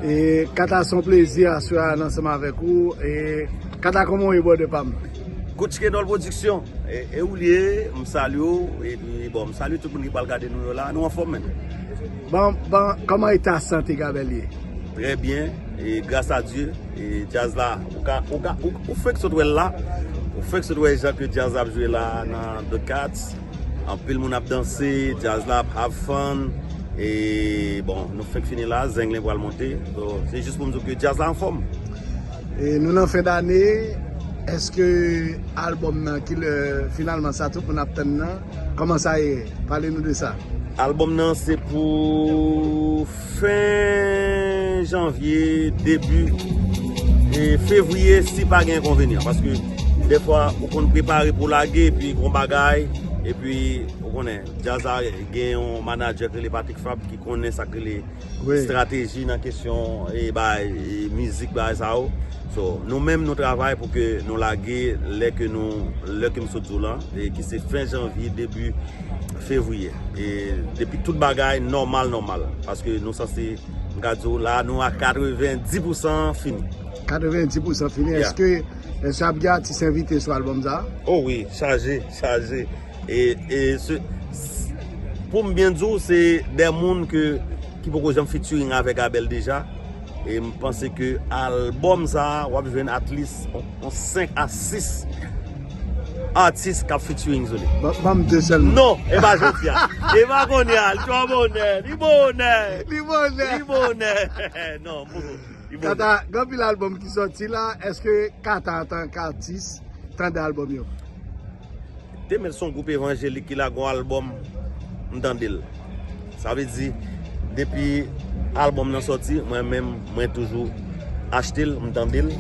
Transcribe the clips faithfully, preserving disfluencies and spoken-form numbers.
E Kata, se yon plezi aswè a ansanm avèk ou. E Kata, kòman w ye, brother pa m? Coach Kendall Production, e, e ou l ye, m salye w, epi bon, m salye tout moun ki pral gade nou yo la, nou anfòm menm. Bon, bon, kòman eta sante Gabel ye? Trè byen, e gras a Dye, e djaz la, ou ka, ou ka, ou, ou fenk sot wè l la, ou fenk sot wè jan ke djaz la ap jwe la nan The Cats, anpil moun ap danse, djaz la ap have fun, e bon, nou fenk fini la, Zenglen pral monte, so, se jis pou m di w ke djaz la anfòm. E nou nan fen dane, èske albòm nan ki lè finalman sa tout moun ap tann nan, kòman sa ye? Pale nou de sa. Albòm nan se pou fen janvye, debi e fevriye, si pa gen enkonvenyan, paske dèfwa ou konn prepare pou lage epi gon bagay, epi ou konnen djaz la gen yon manadjè ki rele Patrick Fab ki konnen sa k rele estrateji nan kesyon e bay e mizik, bagay sa yo. So, nou menm nou travay pou ke nou lage lè ke nou lè ke m sot di w lan, e ki se fen janvye, debi fevriye. E depi tout bagay nòmal, nòmal. Paske nou sanse, m ka di w la, nou a katrevenndis pousan fini. Katrevenndis pousan fini. Èske, èske ap gen atis envite sou albòm sa? Oh wi, chaje, chaje. E, e se, s- pou m byen di w, se de moun ke, ki poko janm featuring avèk Abel deja. E m panse ke albòm sa a, w ap jwenn at least on, on senk a sis atis k ap featuring sou li. Ban ban m de sèlman. Non, e pa jodi a. E pa kounye a, li twò bonè. Li bonè. Li bonè. Li bonè. Non, poko. Li bonè. Kata, gen anpil albòm ki sòti la. Èske Kata antanke atis tande albòm yo? Te mèt se yon gwoup evanjelik ki lage yon albòm, m tande l. Sa vle di, depi albòm nan sòti, mwen menm, mwen toujou achte l, m tande l.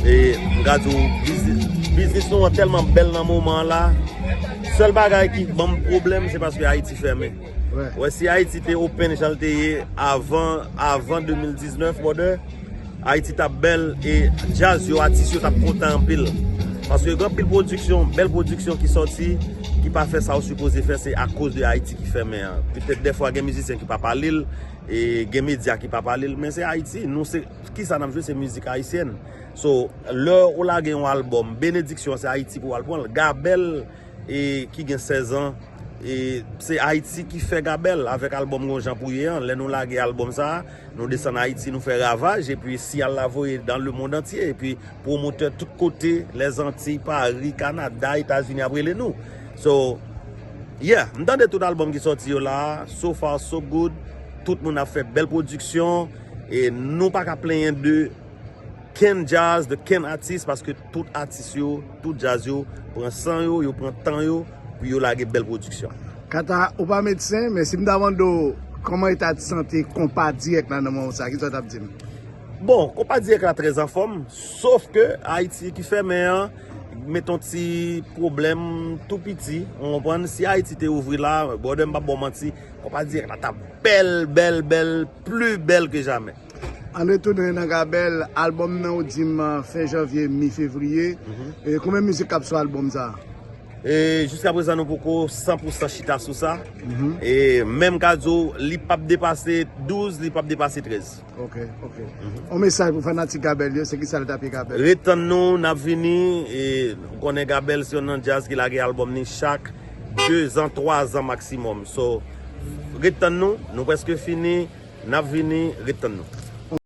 E m ka di w, biznis, biznis nou an tèlman bèl nan moman an la. Sèl bagay ki ban m pwoblèm, se paske Ayiti fèmen. Wè, si Ayiti te open jan l te ye avan, avan de mil diznèf, brother, Ayiti t ap bèl e djaz yo, atis yo t ap kontan anpil. Paske gen anpil pwodiksyon, bèl pwodiksyon ki sòti, ki pa fè sa yo sipoze fè, se akoz de Ayiti ki fèmen an. Petèt dèfwa gen mizisyen ki pa pale l, e gen medya ki pa pale l, men se Ayiti. Nou se, kisa n ap jwe, se mizik ayisyèn. So, lè ou lage yon albòm, benediksyon se Ayiti pou w al pran l. Gabel, e ki gen sèz an, e se Ayiti ki fè Gabel avèk albòm Gon Jan Pou Ye an. Lè nou lage albòm sa a, nou desann Ayiti, nou fè ravaj, epi siyal la voye dans le monde entier, epi pwomotè tout kote, Lèzantiy, Pari, Kanada, Etazini ap rele nou. So, yeah, m tande tout albòm ki sòti yo la, so far so good, tout moun ap fè bèl pwodiksyon, e nou pa ka plenyen de kenn djaz, de kenn atis, paske tout atis yo, tout djaz yo pran san yo, yo pran tan yo pou yo lage bèl pwodiksyon. Kata, ou pa medsen, men si m ta mande w kòman eta de sante konpa dirèk la nan moman sa, kisa w t ap di m? Bon, konpa dirèk la trè anfòm, sof ke Ayiti ki fèmen an, met yon ti pwoblèm tou piti, ou konprann? Si Ayiti te ouvri la, brother, m p ap ba w manti, konpa dirèk la t ap bèl, bèl, bèl, pli bèl ke jamè. Ann retounen nan Gabel, albòm nan ou di m fen janvye, mi fevriye. E konbyen mizik k ap sou albòm sa? E jiska prezan nou poko san pou san chita sou sa. E menm ka di w, li p ap depase douz, li p ap depase trèz. Ok, ok. On mesaj pou fanatik Gabel yo, se kisa l t ap ye Gabel? Ret tann nou, n ap vini, e ou konnen Gabel se youn nan djaz ki lage albòm ni chak de zan, twa zan maksimòm. So, ret tann nou, nou prèske fini, n ap vini, ret tann nou.